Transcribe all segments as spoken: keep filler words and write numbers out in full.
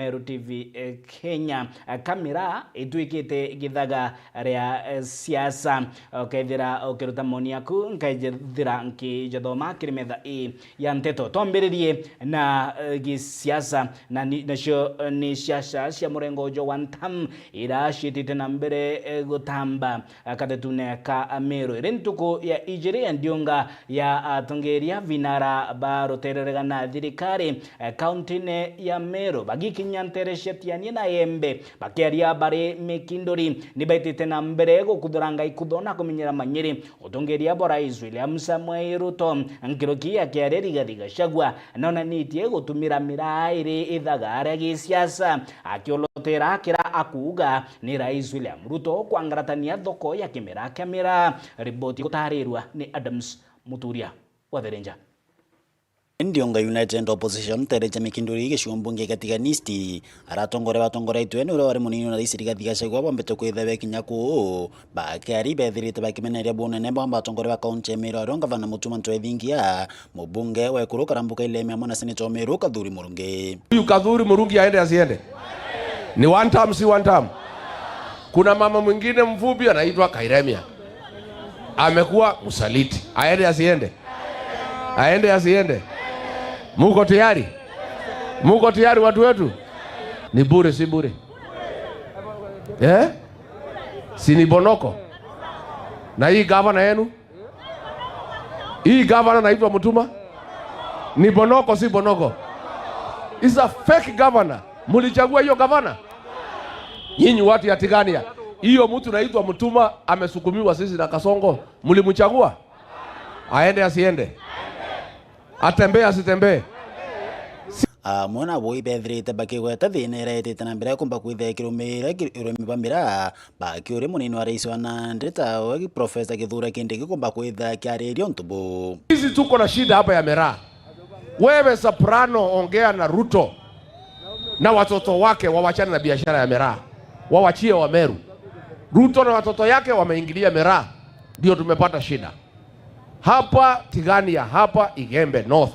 Meru T V, eh, Kenya. Eh, kamera itwikite githaga ria, eh, siasa. Ukethira ukiruta moni yaku, nkethira nkijithoma kiri metha ii ya nteto. Twambiririe na, eh, gisiasa, na ni, nacio, eh, ni siasa cia murengo ujo wa ntamu ira ciitite na mbere, eh, gutamba, eh, katetune ka Meru. Iri ntuku ya ijiri ya ndiunga ya atongeria vinara ba ruterere na thirikari, eh, kauntine ya Meru bagikinya ntere cia Tiania na Embe, bakiaria bari Mikinduri, ni baitite na mbere gukuthuranga ikutho na kumenyera manyiri utongeria bwa Rais William Samoei Ruto. Nkuruki akiaria Rigathi Gachagua nonanitie gutumira miraa iri ithaga ria gisiasa, akiolotera kira akuuga ni Rais William Ruto kwangaratania thoko ya kimera kia miraa. Riboti gutarirwa ni Adams Muturia wa Therenja. Ndiunga United Opposition ntere cia Mikinduri gicigo mbunge gia Tigania East, ara atongoria batongoretue ni uria wari munini na Rais Rigathi Gachagua bombete kwithirwa bekinya kuu. Bakiari bethirite bakimeneria bunene bwa atongoria ba kaunti ya Meru, ario ngavana Mutuma Ntwethingia, mubunge wa Ekuru Karambu Kairemi amwe na seneta wa Meru Kathuri Murungi. Huyu Kathuri Murungi aende asiende? Ni one term, si one term? Kuna mama mwingine mfupi anaitwa Kairemia. Amekuwa msaliti. Aende asiende? Aende asiende? Muko tayari? Muko tayari watu wetu? Ni bure, si bure? Eh? Si ni bonoko? Na hii gavana yenu? Hii gavana naitwa Mutuma? Ni bonoko, si bonoko? Is a fake governor. Mulichagua hiyo gavana? Nyinyi watu ya Tigania, hiyo mtu naitwa Mutuma amesukumiwa sisi na Kasongo. Mulimchagua? Aende asiende? Atembee asitembee? Amwe nabo ibethirite bakigweta thina iria itite na mbere ya kumba kwithira ikirumiira ki-, urimi bwa miraa, bakiuria munini wa rais wa Nandi tawe Profesa Kithure Kindiki kumba kwithira akiariria untu buu. Sisi tuko na shida hapa ya miraa. Wewe Soprano, ongea na Ruto na watoto wake wawachane na biashara ya miraa, wawachie Wameru. Ruto na watoto yake wameingilia miraa, ndio tumepata shida hapa Tigania, hapa Igembe North.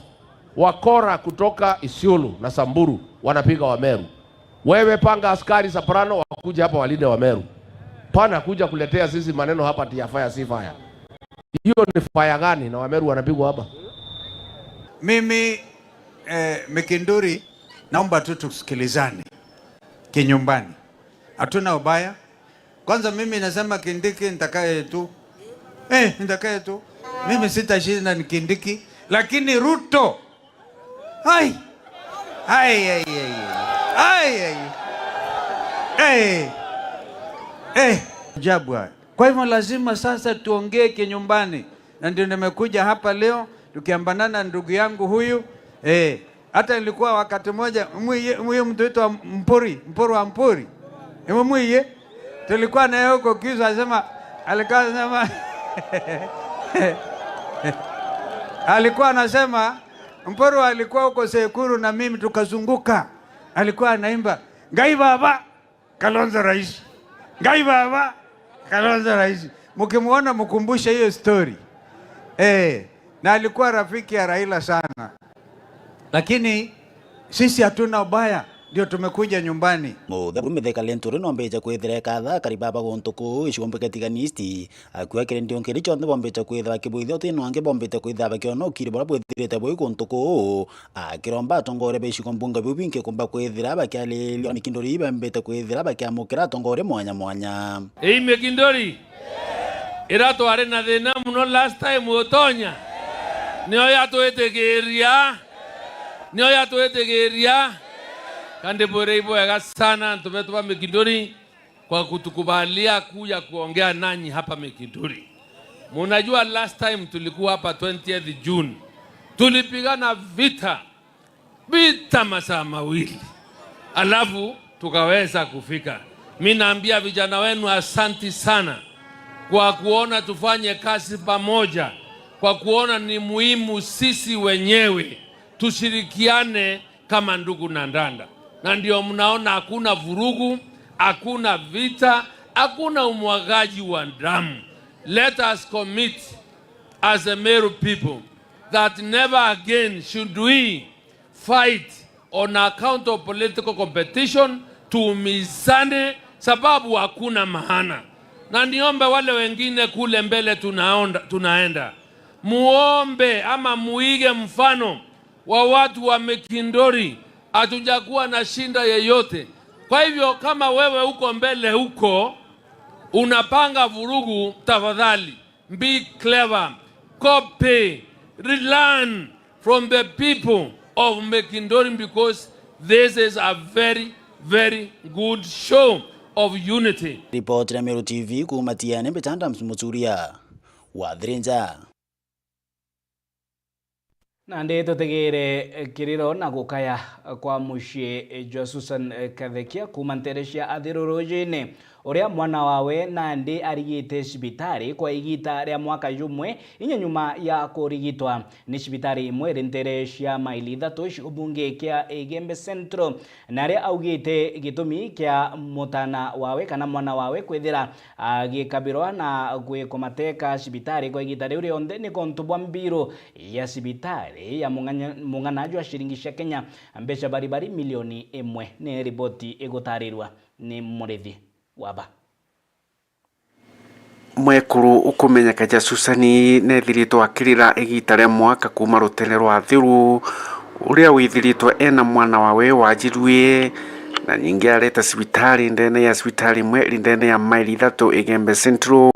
Wakora kutoka Isiolo na Samburu wanapiga Wameru. Wewe panga askari Soprano wakuje hapa walinde Wameru. Pana kuja kuletea sisi maneno hapa ati ya fire, si fire. Hiyo ni fire gani na Wameru wanapigwa hapa? Mimi, eh, Mikinduri, naomba tu tusikilizane kinyumbani. Hatuna ubaya. Kwanza mimi nasema Kindiki nitakaye tu. Eh, nitakaye tu. Mimi sitashinda ni Kindiki. Lakini Ruto. Ai. Ai, ai, ai, ai. Ai, ai. Eh. Eh. Ajabu haya. Kwa hivyo lazima sasa tuongee kinyumbani. Na ndio nimekuja hapa leo tukiambanana na ndugu yangu huyu. Eh. Hata ilikuwa wakati mmoja, mwiye, mwiye mtu wetu wa Mpuri, Mpuru wa Mpuri. Ni mwiye. Tulikuwa naye huko Kisu, anasema, alikuwa anasema, alikuwa anasema, Mpuru alikuwa huko Sekuru na mimi tukazunguka. Alikuwa anaimba, "Ngai Baba, Kalonzo rais. Ngai Baba, Kalonzo rais." Mkimwona mkumbushe hiyo story. Eh, na alikuwa rafiki ya Raila sana. Lakini sisi hatuna ubaya, ndio tumekuja nyumbani. Muthuri Mithika Linturi nombite kwithira ekatha akari baba guntu kuu icigo mbunge Tigania East, akua kiri ndiungiri cionthe bombite kwithira bakibwithia uti no angi bombite kwithira bakiona ukiri buria bwithirite bui guntu kuu, akiromba atongoria ba icigo mbunge biu bingi kumba kwithira bakiariria Mikinduri bambite kwithira bakiamukira atongoria mwanya mwanya. Ii Mikinduri, ira twari na thina muno last time utonya, nio yatwitigiria, nio yatwitigiria. Kandi bwire ibwega sana antu betu ba Mikinduri kwa kutukubalia kuja kuongea nanyi hapa Mikinduri. Munajua last time tulikuwa hapa twentieth June, tulipigana vita vita masaa mawili, alafu tukaweza kufika. Mi naambia vijana wenu asanti sana kwa kuona tufanye kazi pamoja, kwa kuona ni muhimu sisi wenyewe tushirikiane kama ndugu na ndanda, na ndio mnaona hakuna vurugu, hakuna vita, hakuna umwagaji wa damu. Let us commit as a Meru people that never again should we fight On account of political competition, tuumizane sababu hakuna maana. Na niombe wale wengine kule mbele tunaonda-, tunaenda, muombe ama muige mfano wa watu wa Mikindori, hatujakuwa na shinda yeyote. Kwa hivyo kama wewe uko mbele huko unapanga vurugu, tafadhali be clever, copy, learn from the people of Mikindori, because this is a very, very good show of unity. Ripoti ya Meru T V kuuma Tiene, mbita Adams Muturia wa Thirinja. Nandi tutegeere kiriro na gukaya kwa mucii jwa Susan Kathekia kuuma nteere cia Athiru Ruujiine, uria mwana wawe nandi arigite cibitari kwa igiita ria mwaka jumwe inya nyuma ya kurigitwa. Ni cibitari imwe iri nteere cia maili ithatu cia ubunge kia Igembe Central, na aria augite gitumi kia mutana wawe kana mwana wawe kwithira agikabirwa na gwikwa mateka cibitari kwa igiita riu rionthe ni gontu bwa mbiru ya cibitari ya mung'anya-, mung'ana jwa ciringi cia Kenya, mbeca baribari milioni imwe. Ni riboti igutarirwa ni Murithi Waba. Mwekuru ukumenyeka ja Susani neethiritwe akirira igiita ria mwaka kuuma ruteere rwa Athiru, uria withiritwe ena mwana wawe wajirue, na ningi areta cibitari ndeene ya cibitari imwe iri ndeene ya maili ithatu Igembe Central,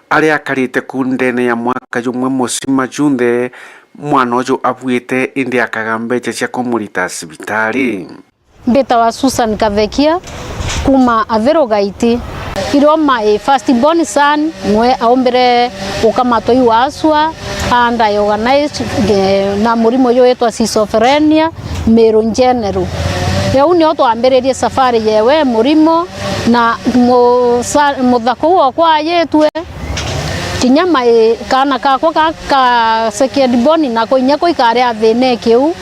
aria akarite ku ndeene ya mwaka jumwe musima junthe, mwana uju abuite indi akaga mbeca cia kumurita cibitari. Mbitawa Susan Kathekia, kuuma Athiru Gaiti. Irio my first born son, nwe aumbire gukamatwa i waaswa, and I organized, eh, na murimo uyu witwa schizophrenia, Meru in general. Riu nio twambiririe safari yewe murimo, na musa-, muthaka uu okwa ayitue, kinya my, kaana kakwa ka, ka second born nako inya ko ikari a thina ikiu.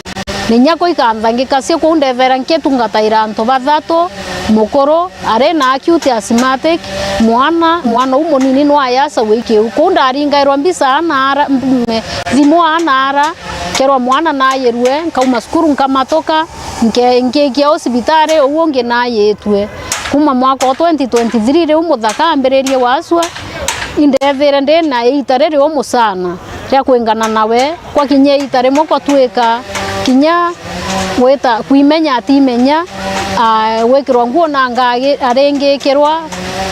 Na inya ko ikanthangika cio kuu ndethera nkitungataira antu bathatu, mukuru ari na acute asthmatic, mwana, mwana uu munini nwayaca wikiu. Kuu ndaringairwa mbica ana ara, m-, thimu ana ara, kerwa mwana nayirue, nkauma cukuru nkamatuka, nke-, nkiikia u cibitari, uu ungi nayitue. Kuma mwaka wa twenty twenty-three riu muthaka ambiririe waaswa, indethire ndi na iita riri umu sana ria kwingana nawe. Kwa kinya iita rimwe kwatuika kinya gwita kwimenya atimenya, aa, gwikirwa nguo na ngaa aringikirwa,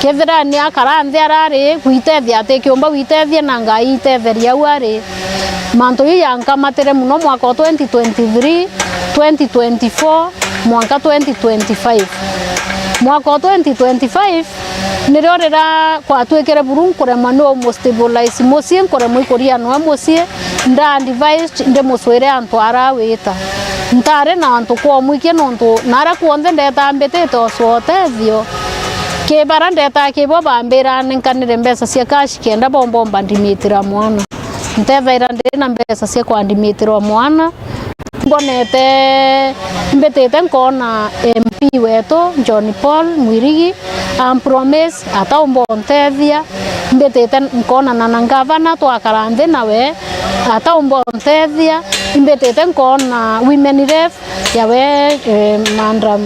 kethira ni akara nthi arari gwitethia atikiumba gwitethia na ngaa itetheria au ari. Mantu jau jankamatire mono mwaka wa twenty twenty-three, twenty twenty-four, mwanka twenty twenty-five. Mwaka wa twenty twenty-five, nirio rira kwatwikire buru nkuremwa ni umustabilize mucii, nkuremwa ikuria noe mucii, nda advised ndimucwire antu ara wita. Ntari na antu kwa umwikia nontu nara kwonthe ndetaa mbitite ucwa utethio. Ki bara ndetaa kibo bambira ninkanire mbeca cia cash kenda bombomba ndimitira mwana. Ntethaira ndi na mbeca cia kwandimitira mwana. Mbonete, mbitite nkoona M P wetu, John Paul Mwirigi, ampromise ataumba untethia. Mbitite nkoonana na ngavana, twakara nthi nawe, ataumba untethia. Imbitite nkoona women rep yawe, eh, Madam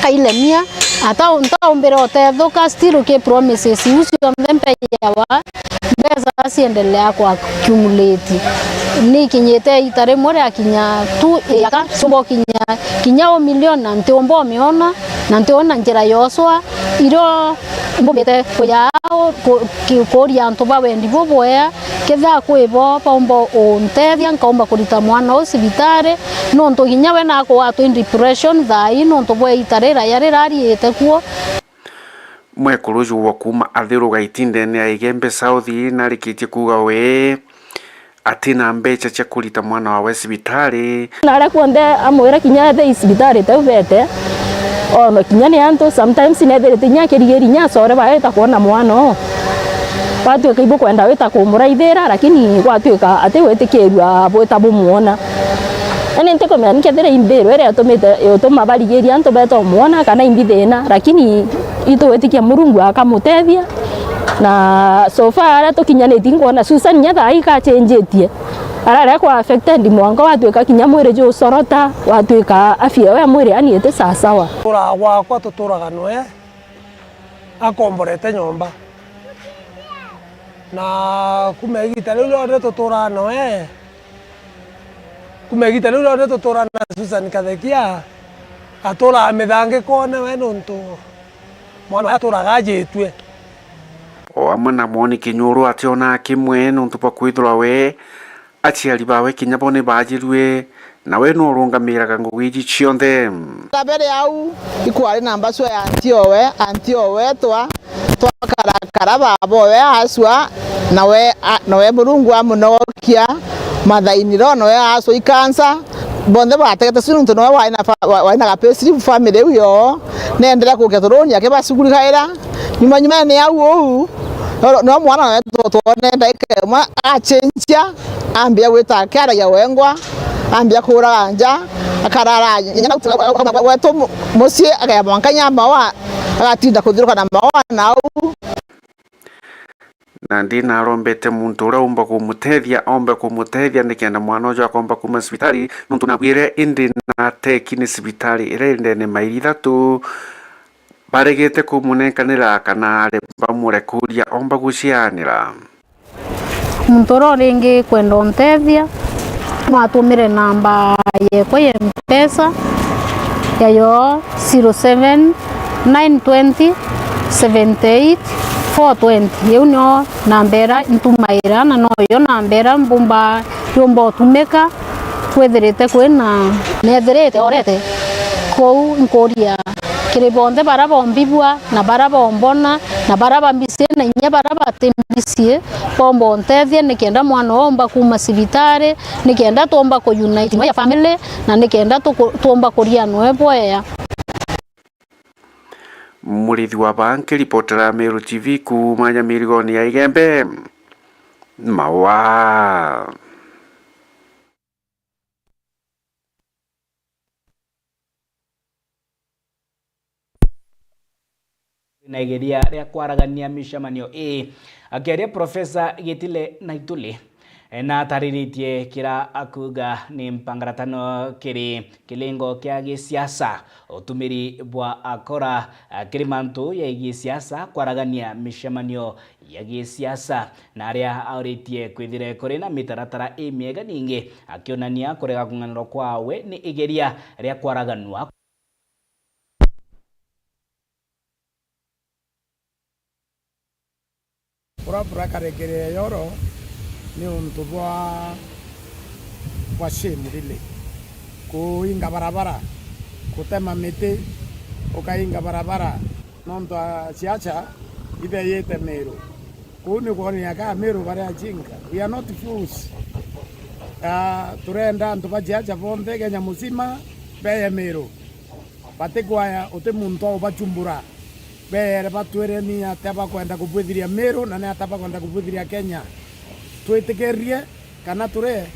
Kailemia, atau-, ntaumbire utethuka, still ki promises iu cionthe mpeyawa. Mbeca ciendelea ku accumulate. Nikinyite iita rimwe riakinya tu iaka, ciumba kinya, kinya o milioni, na ntiumba umiona, na ntiona njira yoswa. Irio mbumite kuja au, ku-, ki-, kuuria antu ba wendi bubwea, kethira kwi bo baumba untethia, nkaumba kurita mwana uu cibitari, nontu kinya we nakugwatwa i depression thaa ii, nontu bwa iita riraya rirariite kuo. Mwekuru uju wa kuuma Athiru Gaiti ndeene ya Igembe South narikitie kuuga we atina mbeca cia kurita mwana wawe cibitari. Na aria kuonthe amwira kinya ethe i cibitari teu bete, ono kinya ni antu, sometimes nethirite kinya akirigiria kinya acore bageta kwona mwana oo. Gwatuika ibukwenda wita kumuraithira, lakini gwatuika ati gwitikirua bwita bumwona. Yaani ntikumenya ni kethira i mbiru iria itumite, ituma barigiria antu beta umwona kana imbi thina, lakini itugwitikia Murungu akamutethia. Na so far aria tukinyanitie, nkwona Susan kinya thaa ii kachenjitie. Ararega kwa affected, mwanka watwika kinya mwiri jusorota, watwika afya yawe ya mwiri yani iti sawasawa. Turaa gwakwa tuturaga noe akomborete nyomba. Na kuma igita riu rionthe tuturaa noe, kuma igita riu rionthe tuturaa na Susan Kathekia, aturaa mithangikone we nontu mwana we aturaga ajitue. O amwe na Mwoni Kinyuru ationaa kimwe nontu bwa kwithirwa we aciari bawe kinya bo ni baajirue, nawe nu urungamiraga ngugi iji cionthe. Kabere au ikwari na mbacua ya anti owe, anti owe twa, twakarakara baba owe acua, nawe a-, nawe Murungu amunogokia mathaini ro, nawe acua ikansa, bonthe bategete cu nontu nawe wari na fa-, wa-, wari na gapayslip family iu yoo, neenderea kukia turuni akibacugurikaira. Nyuma, nyuma ni au uu, no, no mwana nawe tu-, twone ndaika imwe acenjia, ambia gwita akiaragia wengwa, ambia kuuraga nja, akarara inya gwetu mu-, mucii, akaya mwanka inya mawa, agatinda kuthiuruka na mawa nau. Nandi narombete muntu uria umba kumutethia ombe kumutethia nikenda mwana uju akomba kuuma cibitari, nontu nabwire indi nateki ni cibitari iria iri ndene mairi ithatu. Baregete kumunenkanira kana ari bamurekuria omba gucianira. Muntu uria uringi kwenda untethia, no atumire namba yekwa ya Mpesa, yayo zero seven nine twenty seventy eight four twenty. Iu nio namba iria ntumaira, na noyo namba iria mbumba yumba utumika. Kwithirite kwina nethirite orete kou, nkuria kiri bonthe baria bombigua na baria bombona na baria bambicii na inya baria batimbicii, bomba untethia nikenda mwana uu omba kuuma cibitari, nikenda twomba ku unite my family na nikenda tuku-, twomba kuria noe bwea. Murithi wa Baa nkiripotera Meru T V kuuma Nyamirigoni ya Igembe. Mawa. Na igeria ria kwaragania micemanio ii. Akiaria Profesa Gitile Naituli, e, natariritie kira akuuga ni mpangaratano kiri kilingo kia gisiasa, utumiri bwa akora, a, kiri mantu ya gisiasa, kwaragania micemanio ya gisiasa, na aria auritie kwithire kuri na mitaratara imiega ningi, akionania kurega kung'anirwa kwawe ni igeria ria kwaraganua. Buria burakarekeria yoro ni untu bwa, bwa shame really. Kuinga barabara, gutema miti, ukainga barabara, nontu a, siasa itheyite Meru. Kuu ni kwonania ka Meru bari ajinga. We are not fools. Ah, turenda antu ba siasa bonthe Kenya musima beye Meru. Batikwaya uti muntu wa ubachumbura. Beere batwire ni atia bakwenda kubwithiria Meru na ni atia bakwenda kubwithiria Kenya. Twitikirie kana ture,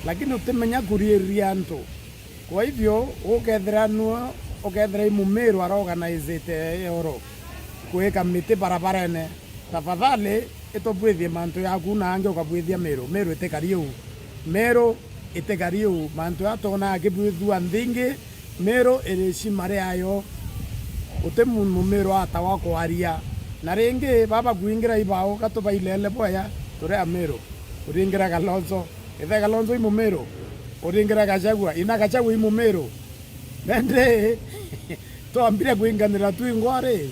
lakini utimenya kuriiriria antu. Kwa hivyo, ukethira nwe, ukethira i Mumiru araorganizite yoro, kuika miti barabarene, tafadhali itubwithie mantu yaku na angi ukabwithia Meru. Meru itikari uu. Meru itikari uu. Mantu ya twona akibwithua nthingi, Meru iri cima riayo. Uti mu-, Mumiru atawa kwaria. Na ringi, baba kwingira ibao, gatubailele bwaya, turi a Meru. Uringira Kalonzo. Ithe Kalonzo i Mumiru. Uringira Gachagua. Ina Gachagua i Mumiru. Nandi, twambire kwinganira twingwa ri,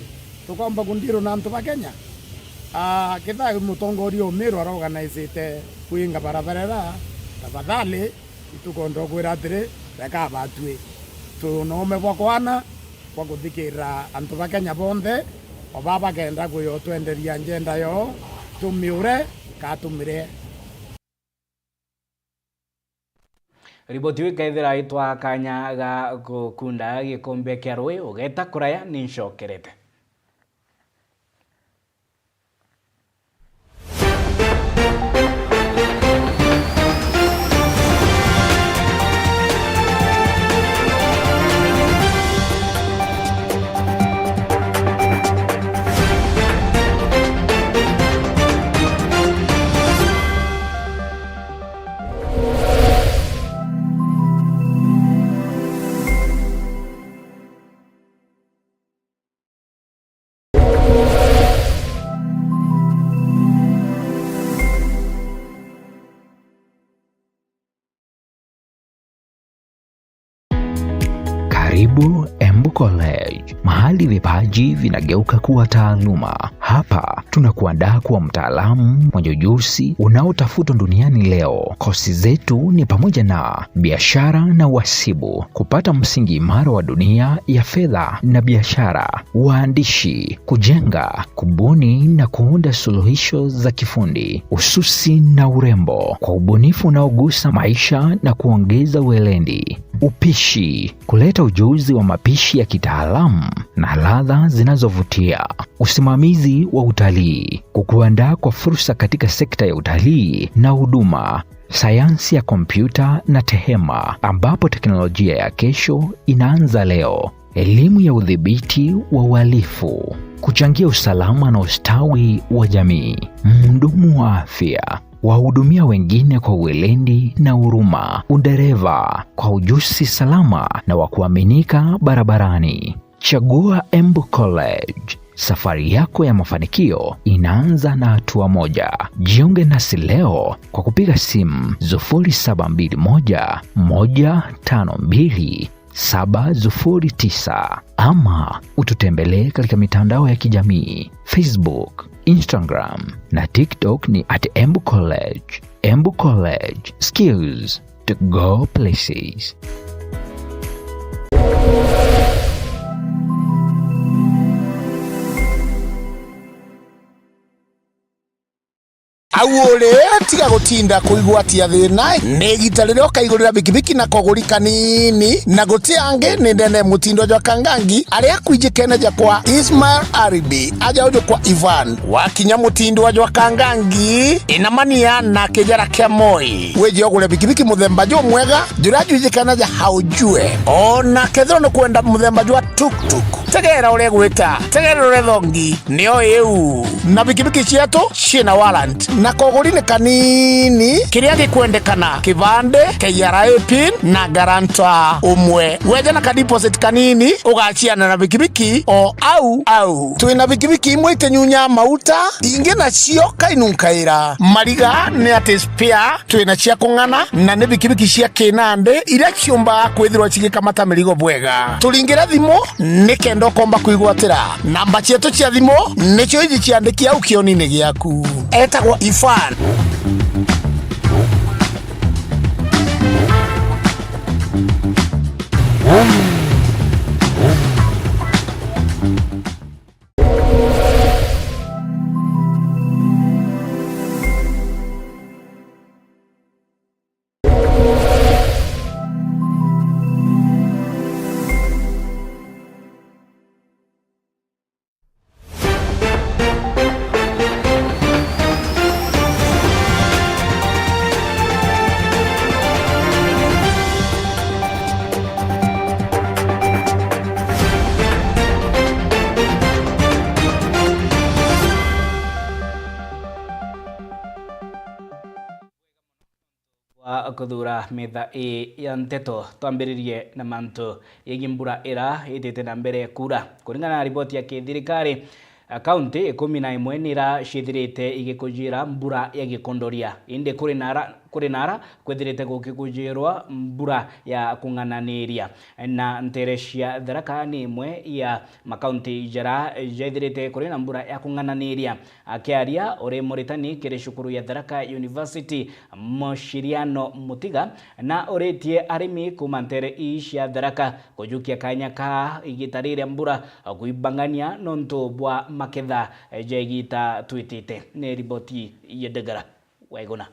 tukomba kundirwo na antu ba Kenya? Ah, kethira mutongoria Umiru araorganizite kwinga barabara ira, tafadhali, itukwenda kwira atiri, reka abatwi. Tuna ume bwa kwana, bwa kuthikirira antu ba Kenya bonthe, o baa bakenda kwiyotwenderia njenda yoo, tumiure, katumire. Riboti iu ikaithira itwa kanya ga gukunda gikombe kia rui, ugeta kuraya ni ncokerete. Embu College, mahali vipaji vinageuka kuwa taaluma. Hapa tunakuandaa kuwa mtaalamu mwenye ujuzi unaotafutwa duniani leo. Kosi zetu ni pamoja na biashara na uhasibu, kupata msingi imara wa dunia ya fedha na biashara, uandishi, kujenga, kubuni na kuunda suluhisho za kifundi, ususi na urembo, kwa ubunifu unaogusa maisha na kuongeza weledi, upishi, kuleta ujuzi wa mapishi ya kitaalamu na ladha zinazovutia, usimamizi wa utalii, kukuandaa kwa fursa katika sekta ya utalii na huduma, sayansi ya kompyuta na tehema, ambapo teknolojia ya kesho inaanza leo, elimu ya udhibiti wa uhalifu, kuchangia usalama na ustawi wa jamii, mhudumu wa afya, wahudumia wengine kwa weledi na huruma, udereva kwa ujuzi salama na wa kuaminika barabarani. Chagua Embu College. Safari yako ya mafanikio inaanza na hatua moja. Jiunge nasi leo kwa kupiga simu sufuri saba mbili moja, moja tano mbili, saba sufuri tisa ama ututembelee katika mitandao ya kijamii, Facebook, Instagram na TikTok ni at Embu College. Embu College, skills to go places. Au uri, tiga gutinda kuigwatia thina. Ni igita riria ukaigurira bikibiki na koguri kanini, na guti angi ni ndene mutindo jwa Kangangi, aria akwijikene jakwa Ismail Aribi, aja uju kwa Ivan. Wakinya mutindo jwa Kangangi, inamania na kijara kia Moi. Wije ugure bikibiki muthemba jumwega, juria jwijikanaja haujue. Ona kethirwa ni kwenda muthemba jwa tuktuk, tegera uria igwita, tegera uria thongi, nio iu. Na bikibiki cietu ciina warrant, na koguri ni kanini. Kiria gikwendekana: kibande, K R A pin, na guarantor umwe. Weja na ka deposit kanini, ugaciana na bikibiki o au au. Twina bikibiki imwe itinyunyaa mauta, ingi nacio kainunkaira. Mariga ni ati spare, twina cia kung'ana, na ni bikibiki cia kinandi iria ciumbaga kwithirwa cigikamata mirigo bwega. Turingire thimu nikenda ukomba kwigwatira. Namba cietu cia thimu nicio iji, ciandiki au kionini giaku. Etagwa Ifan. Wa kuthuura metha ii ya nteto, twambiririe na mantu yegii mbura ira itite na mbere kuura. Kuringana na riboti ya kithirikari, kaunti ikumi na imwe nira ciithirite igikujira mbura ya gikunduria, indi kuri nara, kuri nara kwithirite gukikujirwa mbura ya kung'ananiria. Na nteere cia Tharaka ni imwe ya makaunti jara jaithirite kuri na mbura ya kung'ananiria. Akiaria uri muritani kiri cukuru ya Tharaka University, Muciriano Mutiga na uritie arimi kuuma nteere ii cia Tharaka kujukia kanya ka igita riria mbura kwibangania nontu bwa maketha ja igita twitite. Ni riboti ya Ndegara Waiguna.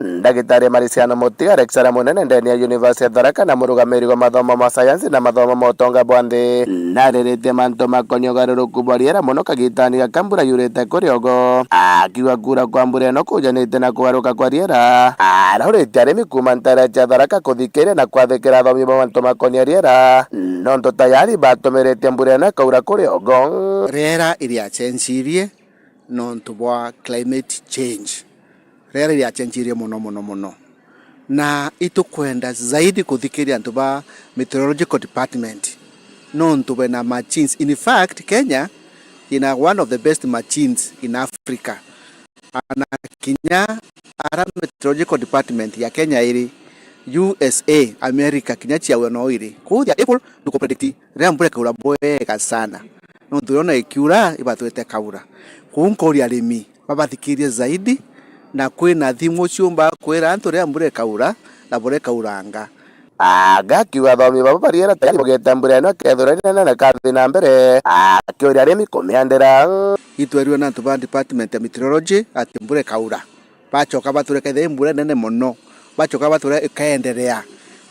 Ndagitari Mariciano Mutiga, lecturer munene ndene ya University ya Tharaka na murugamiri wa mathomo ma sayansi na mathomo ma utonga bwa nthi, nariritie mantu makonie ugaruruku bwa riera mono kagitani gaka mbura yurite kuri ogo, akiuga kuura kwa mbura ino kujanite na kugaruka kwa riera. Arauritie arimi kuuma nteere cia Tharaka kuthikiria na kwathikira athomi ba mantu makonie riera, nontu tayari batumiritie mbura ino ikaura kuri ogo. Riera iriacenjirie nontu bwa climate change. Riera riacenjirie mono, mono, mono. Na itukwenda zaidi kuthikiria antu ba meteorological department, nontu bena machines. In fact, Kenya ina one of the best machines in Africa. Na kinya ara meteorological department ya Kenya iri, U S A, America, kinya ciawe no iri. Kuu thia April, ndukupredict riria mbura ikaura bwega sana. Nontu riria ona ikiura, ibatwite kaura. Kuu nkuria arimi, babathikirie zaidi, na kwina thimu ciumba kwira antu riria mbura ikaura, na buria ikauranga. Agakiuga athomi baba bariera tayari bugeta mbura ino, kethirwa inene na kathi na mbere, akiuria arimi kumiandira. Itwerirwe na antu ba department ya meteorology ati mbura ikaura. Bacoka batwira kethira i mbura inene mono. Bacoka batwira ikaenderea.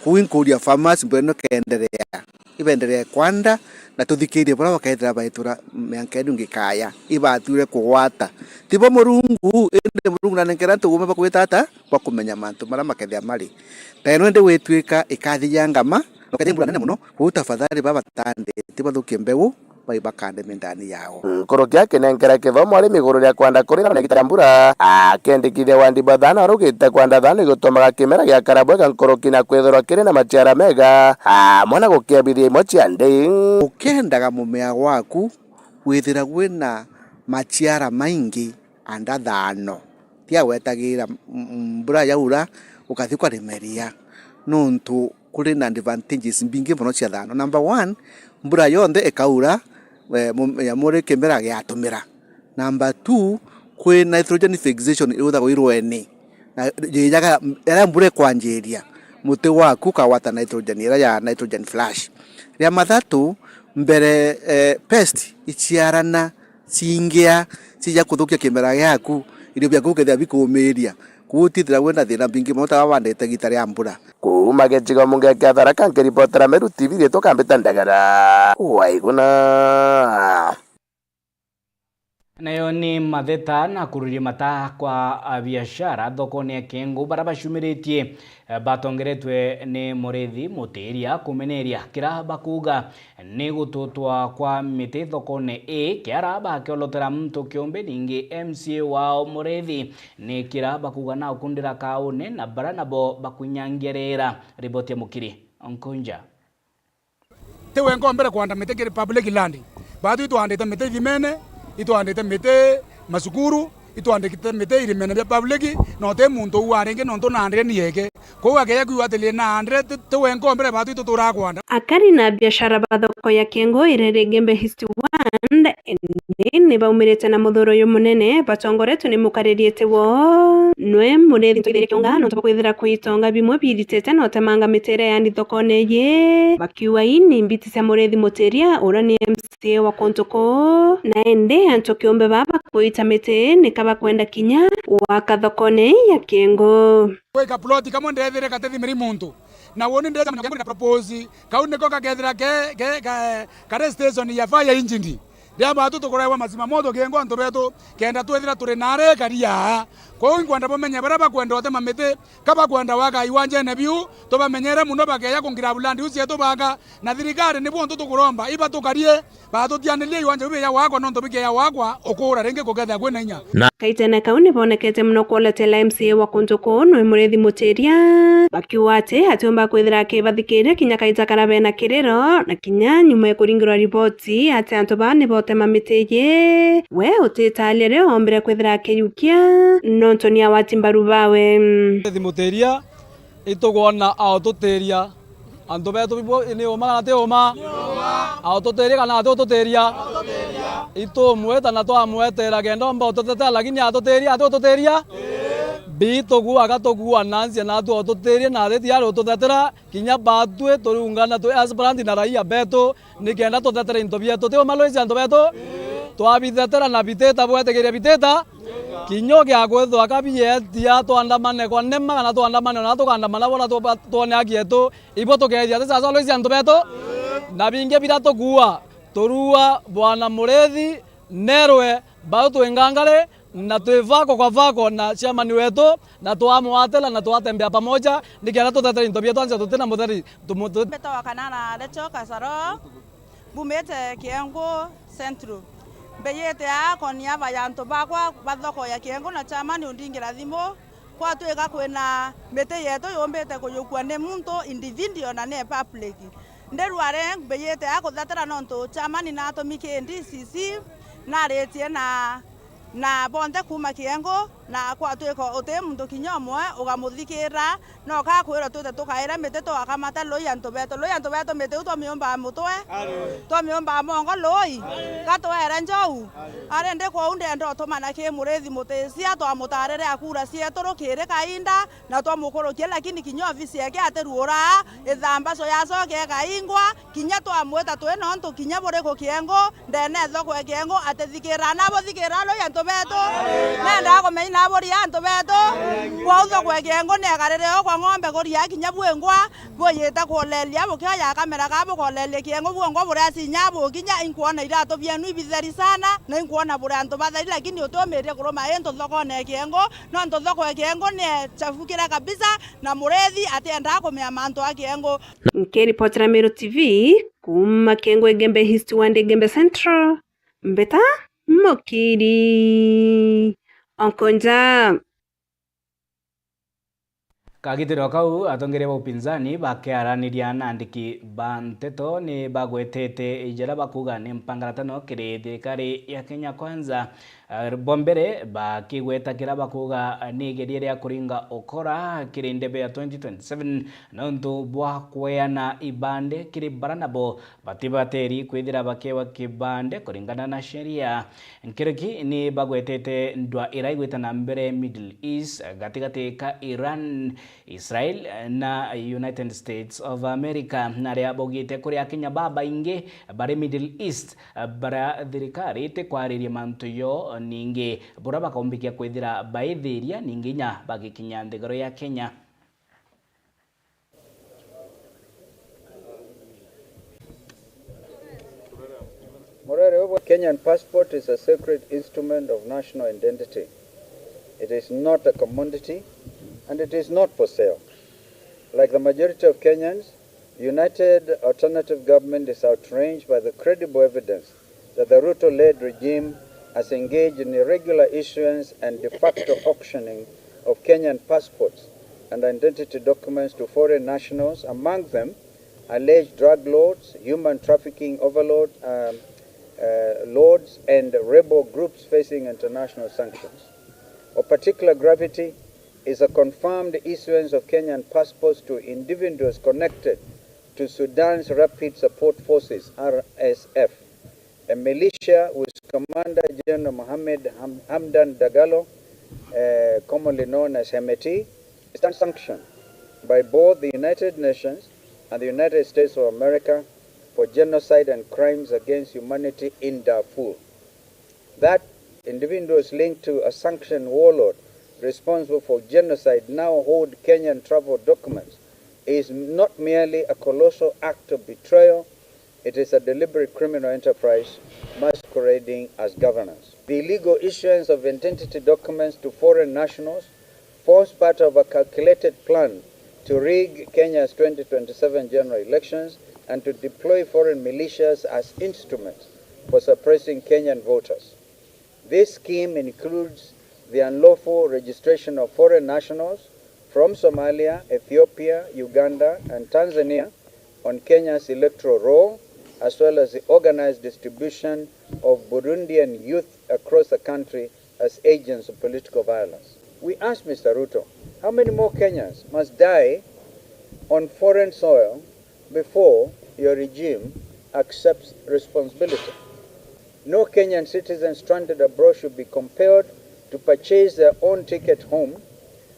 Kuu inkuria farmers mbura ino ikaenderea. Ibenderee kwanda, na tuthikiirie baria bakethira baitwira mianka ino ingi ikaya. Ibatwire kugwata. Tibo Murungu, indi Murungu nanenkera antu uume bwa kwita ata? Bwa kumenya mantu maria makethia mari. Ta ino indi gwitwika ikathi ya ngama, na ukethia mbura nene mono, kuu tafadhali baba batandi, tibathukie mbeu, bai bakande mindani yao. Nkuruki akinenkera kithomo arimi iguru ria kwanda kurira na gita ya mbura, akendikithia wandi bwa thano arugite kwanda thano igutumaga kimera giakara bwega nkuruki na kwithirwa kiri na maciara mega, amwe na gukiabithia imwe cia ndi. Ukendaga mumea gwaku withira gwina maciara maingi, anda thano. Ti agwetagira m-, m-, mbura yaura, ukathi ukarimeria. Nontu kuri na advantages mbingi mono cia thano. Number one, mbura yonthe ikaura, we, mu-, ya muri kimera giatumira. Number two, kwi nitrogen fixation iruthagwo irweni. Na jijaga, iria mbura ikwanjiria, muti waku ukagwata nitrogen, iria ya nitrogen flush. Ria mathatu, mbere, eh, pest iciarana, cingia, cija kuthukia kimera giaku, irio biaku bikethira bikuumiria. Kuu utithira wina thina mbingi mono ta wabandite gita ria mbura. Kuuma gicigo munge kia Tharaka, nkiripotera Meru T V, riitwa Kambita Ndagara Waiguna. Nayo ni matheta na kururia mata kwa abiashara thokone ya Kiengu, baria bacumiritie, eh, batongeretwe ni Murithi Mutiria kumeneria kira bakuuga ni gututwa kwa miti thokone ii, kiara bakiolotera muntu kiumbe ningi M C A wao Murithi ni kira bakuuga na ukundira kaune na baria nabo bakunyangia riera. Riboti ya Mukiri Nkunja. Ti wenka o mbere kwanda miti kiri public land. Baatu itwandite miti ithimene, itwandite miti macukuru, itwandite miti irimene bia public, na uti muntu uu aringi nontu naandire ni eke. Kwou akeja kwiwa atiri naandire ti, ti wenka o mbere baatu ituturaga kwanda. Akari na biashara ba thoko ya Kiengu iria iri Igembe East Ward, ni, ni baumirite na muthuro uyu munene, batongoretwe ni mukariri iti woo, nwe Murithi Ntwithiri Kiunga, nontu bwa kwithira kwi itonga bimwe biritite na utemanga miti iria yandi thokone iji, bakiuga ii ni mbiti cia Murithi Mutiria, uria ni M C A wa kuntu kuu, na indi antu kiumbe baba bakuita miti nika bakwenda kinya gwaka thokone ya Kiengu. Gwika ploti kamwe ndethire katethimiri muntu. Na woni ndethira na propose. Kau niko gakethira ke, ke, ka, kare station ya fire engine. Ria baatu tukurewa mazima moto Kiengu antu betu, kenda twethira turi na arekari aa. Kwou inkwenda bumenye baria bakwenda utema miti, ka bakwenda waka iwanjene biu, tubamenyere mono bakeja kungira bulandi iu cietu baka, na thirikari ni buntu tukuromba, iba tukarie, baatutianirie iwanja biu bieja gwakwa, nontu bikeja gwakwa, ukuura ringi kukethia kwina inya. Na kaitene kau ni bonekete mono kwoletela M C A wa kuntu kuu nwe Murithi Mutiria, bakiuga ati atiumba kwithira akibathikiria kinya kaita karia bena kiriro, na kinya nyuma ya kuringirwa riboti ati antu baa ni botema miti iji, we utitalia rio ombire kwithira akiyukia nontu ni agwati mbaru bawe. Murithi Mutiria, itugwona aututiria. Antu betu bibo ni uma kana ti uma? Aututiria kana ati ututiria? Itumwita na twamwetera kenda omba ututetera, lakini atutiria, ati ututiria? Bi tugua, aga tugua na nzia na atu aututirie na ati tiari ututetera, kinya batwi turiungana twi aspirant na raia betu, nikenda tuthetere into bietu. Ti uma, Lois, antu betu? Twabithetera na bitita, bwetikiria bitita? Kinya ugiakwithwa ka bietia, twandamane kwa nema, kana twandamane ona tukandamana bona twa-, twone haki yetu, ibo tukeethia ti sawa, Lois, antu betu? Na bingi bira tukuua, turuua Bwana Murithi, Nerwe, bau twi ngangari, na twi vako kwa vako na chairman wetu, na twamwatela na twatembea pamoja, nikenda tuthetere into bietu, anzia tutina mutheri, tumu-, tu- Mbetawa Kanana Recho Kasaro, mbumite Kiengu Central. Mbeyite aa koni aba ya antu bakwa ba thoko ya Kiengu na chairman undingira thimu, kwatwika kwina miti yetu yumbite kuyukua ni muntu individual na ni public. Ndirware mbeyite aa kuthetera nontu chairman natumi ki D C C, naritie na na bonthe kuuma Kiengu, Na kwatwika uti muntu kinya umwe ugamuthikira, no kakwirwa twite tukaire miti tugakamata lui antu betu. Lui antu betu miti iu twamiumbaga mutwe? Twamiumbaga mongo lui? Gatwere njou? Ari ndi kwou ndenda utumana ki murithi mutisia twamutarire akura cietu rukiri kainda, na twamukurukia, lakini kinya ofisi yake atiruura, ithambaco yacoke ikaingwa, kinya twamwita twi nontu kinya buriku kiengu, ndene thoko ya kiengu atithikira, na buthikira lui antu betu. Nendaa kumenya na buria antu betu. Kwou thoko ya kiengu nekarire o kwa ng'ombe kuria kinya bwingwa, buyite kulelia bukioya kamera ka bukolelia kiengu bwingwa buria cinya bukinya, inkwona iratu bienu ibitheri sana, na inkwona buri antu batheri, lakini utiumirie kuruma intu thokone ya kiengu, nontu thoko ya kiengu ni chafukire kabisa, na murithi atiendaa kumenya mantu a kiengu. Nkiripotera Meru T V kuuma Kiengu Igembe East Ward Igembe Central, Mbeta Mukiri Onkonja. Kagitiro kau, atongeria ba upinzani bakiaraniria na andiki ba nteto ni bagwetete jaria bakuuga ni mpangaratano kiri thirikari ya Kenya Kwanza. Ah, bo mbere bakigweta kiria bakuuga ni igeria ria kuringa ukora kiri ndebe ya twenty twenty-seven nontu bwa kweana ibande kiri bara nabo batibateri kwithira bakewa kibande kuringana na sheria. Nkuruki ni bagwetete ndwa iria igwita na mbere Middle East gatigati ka Iran, Israel na United States of America, na aria baugite kuri Akenya babaingi bari Middle East baria thirikari itikwariria mantu yo ningi buria bakombikia kwithira baithiria ningi inya bagikinya nthiguru ya Kenya. Murere ubu, Kenyan passport is a sacred instrument of national identity. It is not a commodity and it is not for sale. Like the majority of Kenyans, the United Alternative Government is outraged by the credible evidence that the Ruto-led regime has engaged in irregular issuance and de facto auctioning of Kenyan passports and identity documents to foreign nationals, among them alleged drug lords, human trafficking overlord, um, uh, lords, and rebel groups facing international sanctions. Of particular gravity is a confirmed issuance of Kenyan passports to individuals connected to Sudan's Rapid Support Forces, R S F, a militia whose commander, General Mohammed Ham-, Hamdan Dagalo, uh, commonly known as Hemeti, stands sanctioned by both the United Nations and the United States of America for genocide and crimes against humanity in Darfur. That individuals linked to a sanctioned warlord responsible for genocide now hold Kenyan travel documents is not merely a colossal act of betrayal, it is a deliberate criminal enterprise masquerading as governance. The illegal issuance of identity documents to foreign nationals forms part of a calculated plan to rig Kenya's twenty twenty-seven general elections and to deploy foreign militias as instruments for suppressing Kenyan voters. This scheme includes the unlawful registration of foreign nationals from Somalia, Ethiopia, Uganda, and Tanzania on Kenya's electoral roll, as well as the organized distribution of Burundian youth across the country as agents of political violence. We ask Mister Ruto, how many more Kenyans must die on foreign soil before your regime accepts responsibility? No Kenyan citizen stranded abroad should be compelled to purchase their own ticket home.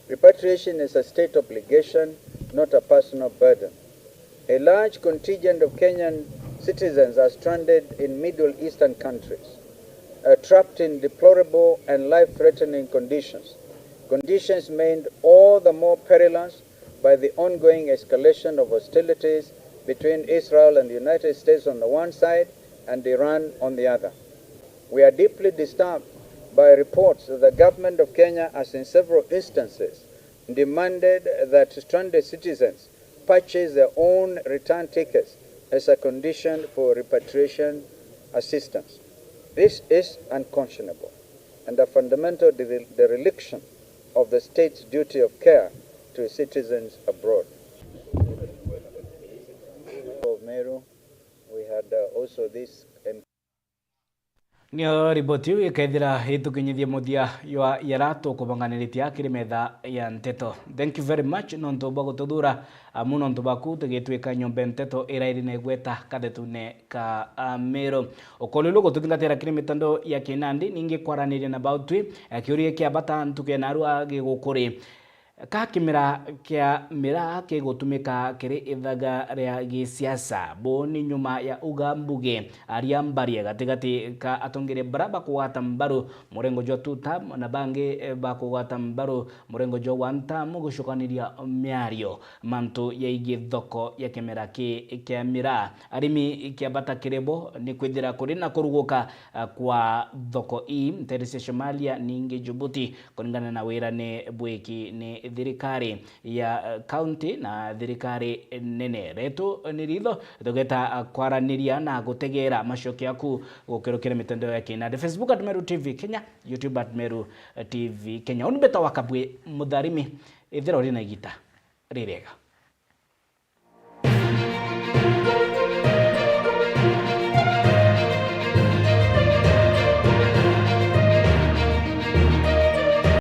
Repatriation is a state obligation, not a personal burden. A large contingent of Kenyan citizens are stranded in Middle Eastern countries, uh, trapped in deplorable and life-threatening conditions, conditions made all the more perilous by the ongoing escalation of hostilities between Israel and the United States on the one side and Iran on the other. We are deeply disturbed by reports that the government of Kenya has in several instances demanded that stranded citizens purchase their own return tickets as a condition for repatriation assistance. This is unconscionable and a fundamental dere-, dereliction of the state's duty of care to its citizens abroad. Of Meru, we had, uh, also this en- Nio riboti iu ikethira itukinyithie muthia jwa jaria tukubanganiritie kiri metha ya nteto. Thank you very much nontu bwa gututhura, amu nontu bwaku tugitwika nyomba nteto irairi na igweta kathetune ka Amiru. Ukolulu gututhingatira kiri mitandao ya kinandi, ningi kwaraniria na bautwi, eh, kiuria kia bata ntuku ya narua gigukuri. Ka kimera kia miraa kigutumika kiri ithaga ria gisiasa? Buu ni nyuma ya uga mbuge aria mbarie gatigati ka atongeria bara bakugwata mbaru murengo jwa two term na bangi, eh, bakugwata mbaru murengo jwa one term gucukaniria miario mantu yaigi thoko ya kimera ki kia miraa. Arimi kia bata kiri bo ni kwithira kuri na kuruguka, ah, kwa thoko ii nteere cia Somalia ningi Djibouti, kuringana na wirane bwiki ni thirikari ya, eh, kaunti na thirikari nene. Retu ni ritho tugeta, ah, kwaraniria na gutegera macokio jaku gukirukira mitandao ya kinandi, Facebook at Meru T V Kenya, YouTube at Meru T V Kenya. Uni mbeta wa Kabwi Mutharimi, ithira uri na igita ririega.